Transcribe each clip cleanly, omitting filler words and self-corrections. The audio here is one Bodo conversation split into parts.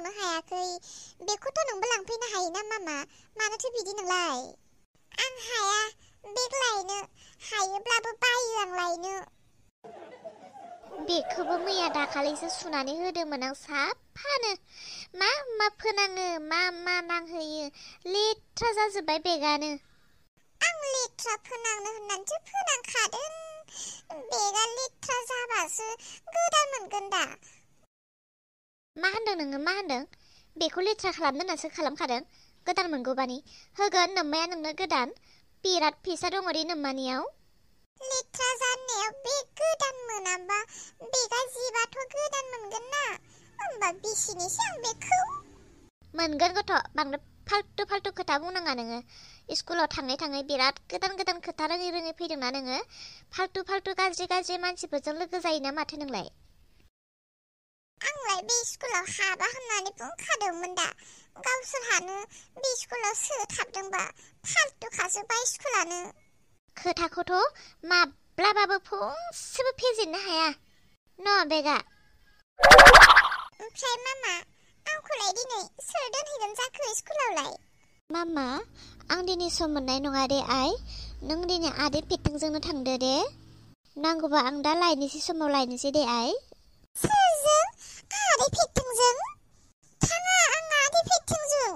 लांथ'नो हायाखै बेखौथ' नोंबो लांफैनो हायोना मामा मानोथो बिदि नोंलाय आं हाया बेग लायनो हायोब्लाबो बायो आं लायनो बेखौबो मैया दाखालिसो सुनानै होदोंमोन आं साफानो मा फोनाङो मा नांहोयो लेथ्रा जाजोब्बाय बेगानो आं लेथ्रा फोनांनो होननानैसो फोनांखादों बेगा लेथ्रा जाबासो गोदान मोनगोन दा मा होनदों नोङो मा होनदों बेखौ लेथ्रा खालामनो होननासो खालामखादों गोदान मोनगौबानि होगोन नोम्माया नोंनो गोदान बिराद फैसा दङ दे नोम्मानियाव लेथ्रा जानायाव बे गोदान मोनाबा बेगा जिबाथ' गोदान मोनगोन ना होमबा बिसिनिसो आं बेखौ मोनगोन गथ' बांद्राय फाल्तु खोथा बुंनाङा नोङो स्कुलाव थाङै बिराद गोदान खोथा रोङै फैदोंना नोङो फाल्तु गाज्रि मानसिफोरजों लोगो जायोना माथो नोंलाय आंलाय बे स्कुलाव हाबा होननानै बुंखादोंमोन दा गावसोरहानो बे स्कुलाव सोथाबदोंबा फाल्तुखासो बा स्कुलानो खोथाखौथ' माब्लाबाबो फंसेबो फेजेननो हाया न' बेगा ओमफ्राय मामा आंखौलाय दिनै सोर दोनहैगोन जाखो स्कुलावलाय मामा आं दिनै सम मोननाय नङा दे आइ नों दिनै आदै पेटिंजोंनो थांदो दे नांगौबा आं दा समाव लायनोसै दे आइ सोरजों आदै पेटिंजों थाङा आं आदै पेटिंजों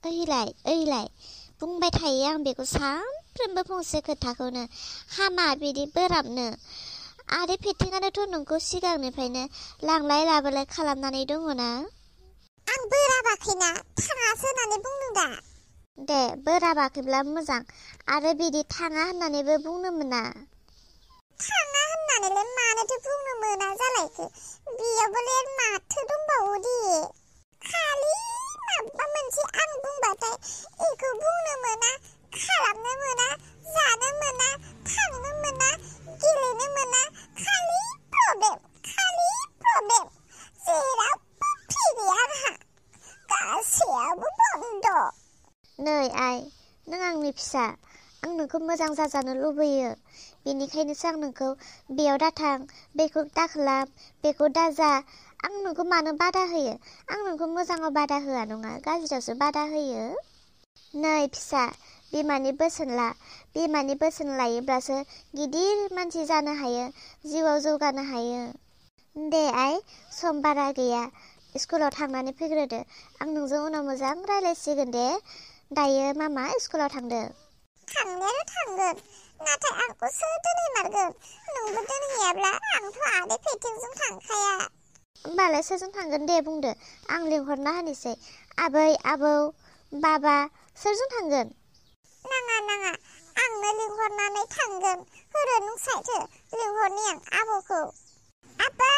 ओइलाय बुंबाय थायो आं बेखौ सानफ्रोमबो फंसे खोथाखौनो हामा बिदि बोराबनो आदै पेटिंआनोथ' नोंखौ सिगांनिफ्रायनो लांलाय लाबोलाय खालामनानै दङना आं बोराबाखैना थाङासो होननानै बुंदों दा दे बोराबाखैब्ला मोजां आरो बिदि थाङा होननानैबो बुंनो मोना थाङा होननानैलाय मानोथो बुंनो मोना जालायखो बेयावबोलाय माथो दंबावो दे खालि माबा मोनसे आं बुंबाथाय बेखौ बुंनो मोना खालामनो मोना जानो मोना थांनो मोना गेलेनो मोना खालि प्रब्लेम जेरावबो फ्रि गैया आंहा गासैयावबो बन्द नै आइ नों आंनि फिसा आं नोंखौ मोजां जाजानो लुबैयो बेनिखायनोसो आं नोंखौ बेयाव दाथां बेखौ दाखालाम बेखौ दाजा आं नोंखौ मानो बादा होयो आं नोंखौ मोजाङाव बादा होआ नङा गाज्रियावसो बादा होयो नै फिसा बिमानि बोसोन लायोब्लासो गिदिर मानसि जानो हायो जिउआव जौगानो हायो दे आइ सम बारा गैया स्कुलाव थांनानै फैग्रोदो आं नोंजों उनाव मोजां रायलायसिगोन दे दायो मामा स्कुलाव थांदो थांनायाथ' थांगोन नाथाय आंखौ सोर दोनहैमारगोन नोंबो दोनहैयाब्ला आंथ' आदै पेटिंजों थांखाया होमबालाय सोरजों थांगोन दे बुंदो आं लिंहरना होनोसै आबै आबौ बाबा सोरजों थांगोन नाङा आंनो लिंहरनानै थांगोन होरो नों साइथो लिंहरनि आं आबौखौ आबौ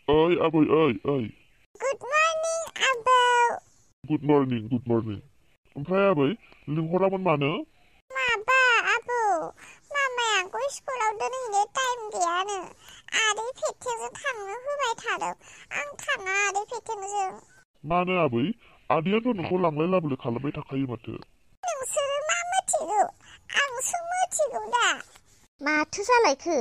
ओइ आबै ओइ गुड मर्निं आबौ गुड मर्निं ओमफ्राय आबै लिंहरामोन मानो माबा आबौ मामाया आंखौ स्कुलाव दोनहैनो टाइम गैयानो आदै पेटिंजों थांनो होबाय थादों आं थाङा आदै पेटिंजों मानो आबै आदैयाथ' नोंखौ लांलाय लाबोलाय खालामबाय थाखायो माथो नोंसोरो मा मिथिगौ आंसो मिथिगौ दा माथो जालायखो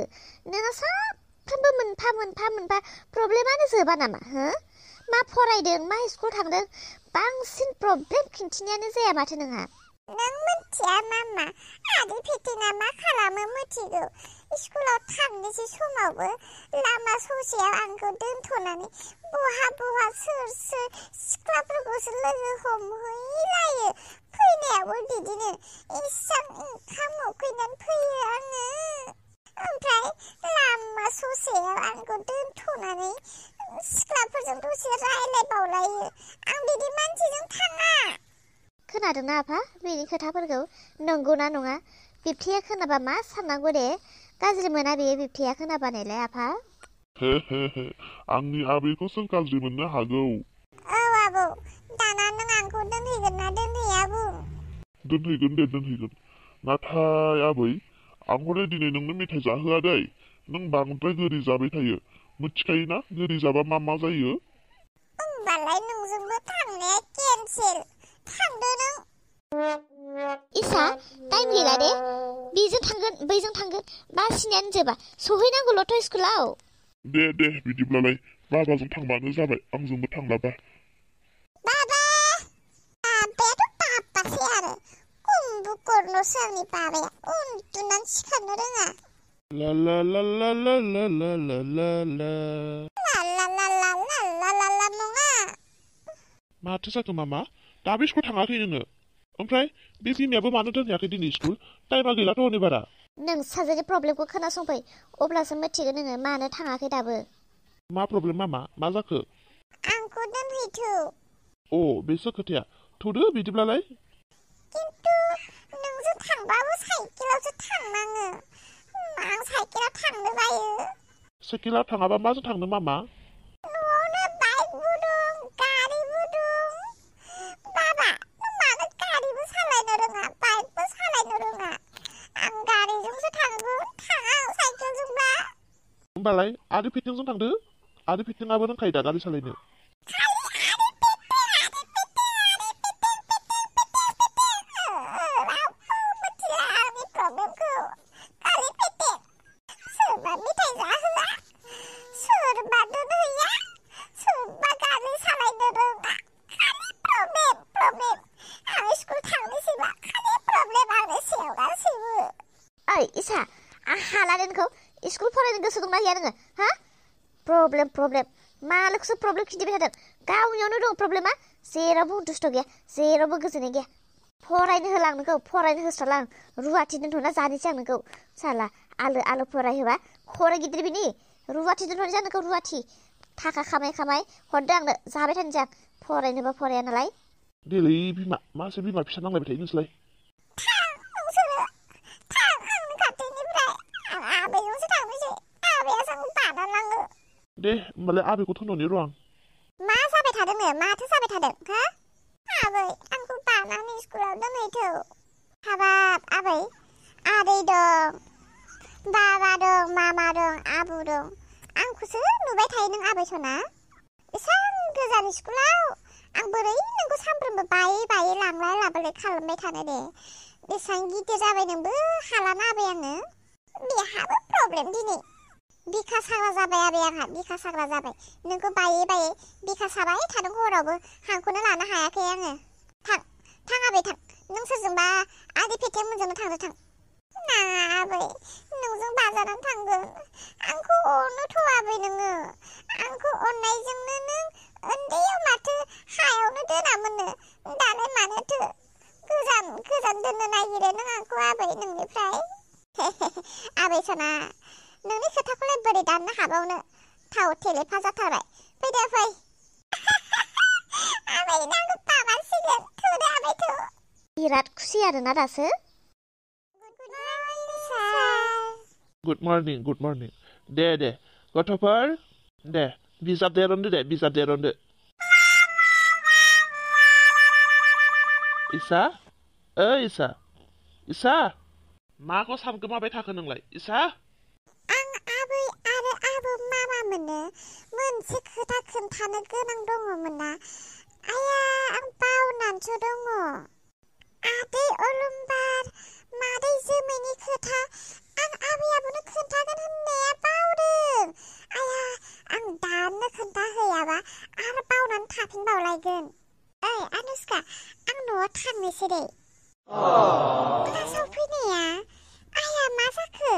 नोङो सानफ्रोमबो मोनफा प्रब्लेमानो जोबा नामा हो मा फरायदों मा स्कुल थांदों बांसिन प्रब्लेम खिन्थिनायानो जाया माथो नोंहा नों मिथिया मामा आदै पेटिंआ मा खालामो मिथिगौ स्कुलाव थांनोसै समावबो लामा ससेयाव आंखौ दोनथ'नानै बहा सोर सिख्लाफोरखौसो लोगो हमहैलायो फैनायावबो बिदिनो इसां ओंखाम उखैनानै फैयो आङो ओमफ्राय लामा ससेयाव आंखौ दोनथ'नानै सिख्लाफोरजों दसे रायलायबावलायो आं बिदि मानसिजों थाङा खोनादोंना आफा बेनि खोथाफोरखौ नंगौना नङा बिबथैया खोनाबा मा साननांगौ दे गाज्रि मोना बेयो बिबथैया खोनाबानायलाय आफा हे आंनि आबैखौ सोर गाज्रि मोननो हागौ औ आबौ दाना नों आंखौ दोनहैगोन ना दोनहैया बुं दोनहैगोन नाथाय आबै आं हले दिनै नोंनो मेथाइ जाहोआ दै नों बांद्राय गोरि जाबाय थायो मिथिखायोना गोरि जाबा मा जायो होमबालाय नोंजोंबो थांनाया केनसेल थांदो नों इसा टाइम गैला दे बेजों थांगोन बैजों थांगोन बासिनायानो जोबा सहैनांगौल'थ' स्कुलाव दे बिदिब्लालाय बाबाजों थांबानो जाबाय आंजोंबो थांलाबा बाबा बाबायाथ' बाबासै आरो कुम्भकर्णसो आंनि बाबाया उन्दुनानै सिखारनो रोङा ला ला ला ला ला ला ला ला ला ला ला नङा माथो जाखो मामा दाबो स्कुल थाङाखै नोङो ओमफ्राय बे बिमायाबो मानो दोनहैयाखै दिनै स्कुल टाइमा गैलाथ' हनै बारा नों साजानि प्रब्लेमखौ खोनासंफै अब्लासो मिथिगोन नोङो मानो थाङाखै दाबो मा प्रब्लेम मामा मा जाखो आंखौ दोनहैथो अ बेसो खोथाया थुदो बिदिब्लालाय खिन्थु नोंजों थांबाबो साइकेलावसो थांनाङो आं साइकेलाव थांनो बायो साइकेलाव थाङाबा माजों थांनो मामा न'आवनो बाइकबो दं गारिबो दं बाबा नों मानो गारिबो सालायनो रोङा बाइकबो सालायनो रोङा आं गारिजोंसो थांगोन थाङा साइकेलजोंबा होमबालाय आरो फिटिंजों थांदो आरो फिटिंआबो रोंखायो दा गारि सालायनो इसा हाला नोंखौ स्कुल फरायनो गोसो दंना गैया नोङो हा प्रब्लेम मालोखौसो प्रब्लेम खिन्थिबाय थादों गावनियावनो दं प्रब्लेमा जेरावबो दुस्थ' गैया जेरावबो गोजोननाय गैया फरायनो होला नोंखौ फरायनो होस्राला आं रुवाथि दोनथ'ना जानोसै आं नोंखौ साला आलो फरायहोबा खर' गिदिर बिनि रुवाथि दोनथ'नोसै आं नोंखौ रुवाथि थाखा खामाय हरदो आंनो जाबाय थानोसै आं फरायनोबा फराया नालाय देलै बिमा मासो बिमा फिसा नांलायबाय थायो नोंसोरलाय दे होमबालाय आबैखौ थोनहरनि र' आं मा जाबाय थादों माथो जाबाय थादों हा आबै आंखौ बानानै स्कुलाव दोनहैथो हाबाब आबै आदै दं बाबा दं मामा दं आबौ दं आंखौसो नुबाय थायो नों आबै सना एसां गोजान स्कुलाव आं बोरै नोंखौ सानफ्रोमबो बायै लांलाय लाबोलाय खालामबाय थानो दे बेसां गिदिर जाबाय नोंबो हालाना आबै आङो बेहाबो प्रब्लेम दिनै बिखा साग्रा जाबाय आबै आंहा बिखा साग्रा जाबाय नोंखौ बायै बिखा साबाय थादों हरावबो हांखौनो लानो हायाखै आङो थां आबै थां नों सोरजोंबा आदै फेथें मोनजोंनो थांदो थां नाङा आबै नोंजों बाजाराव थांगोन आंखौ अनोथ' आबै नोङो आंखौ अननायजोंनो नों उन्दैयाव माथो हायावनो दोनामोननो दालाय मानोथो गोजान दोननो नागिरो नों आंखौ आबै नोंनिफ्राय आबै सना नोंनि खोथाखौलाय बोरै दाननो हाबावनो थाव थेलेफा जाथारबाय फैदो फै आबै नांगौ बाबासिगोन थोदो आबै थो बिराद खुसि आरोना दासो गुड मर्निं दे गथ'फोर दे बिजाब दिरुनदो इसा इसा माखौ सानगोमाबाय थाखो नोंलाय इसा आं आबै आरो आबौ मामा मोननो मोनसे खोथा खोन्थानो गोनां दङमोन ना आया आं बावनानैसो दङ आदै अलंबार मादै जोमैनि खोथा आं आबै आबौनो खोन्थागोन होननाया बावदों आया आं दानो खोन्थाहैयाबा आरो बावनानै थाफिनबावलायगोन ओइ आनुष्का आं न'आव थांनोसै दे क्लासाव फैनाया आया मा जाखो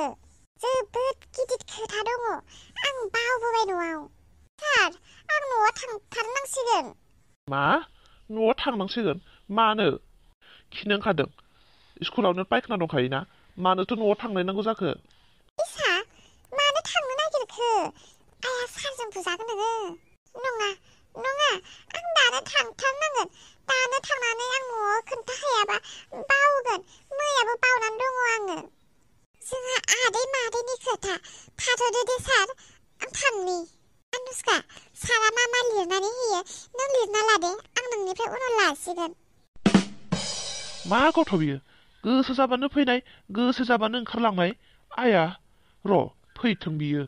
जोबोद गिदिर खोथा दङ आं बावबोबाय न'आव सार आं न'आव थांथारनांसिगोन मा न'आव थांनांसिगोन मानो खिनो ओंखारदों स्कुलावनो पायखाना दंखायोना मानोथो न'आव थांलायनांगौ जाखो इसा मानो थांनो नागिरखो आया सारजों बुजागोन नोङो नङा आं दानो थांथारनांगोन दानो थांनानै आं न'आव खोन्थाहैयाबा बावगोन मैयाबो बावनानै दङ आङो जोंहा आदै मादैनि खोथा थाथ'दो दे सार आं थांनि आनुष्का सारा मा लिरनानै होयो नों लिरना लादे आं नोंनिफ्राय उनाव लासिगोन मा गथ' बियो गोसो जाबानो फैनाय गोसो जाबानो ओंखारलांनाय आया र' फैथों बियो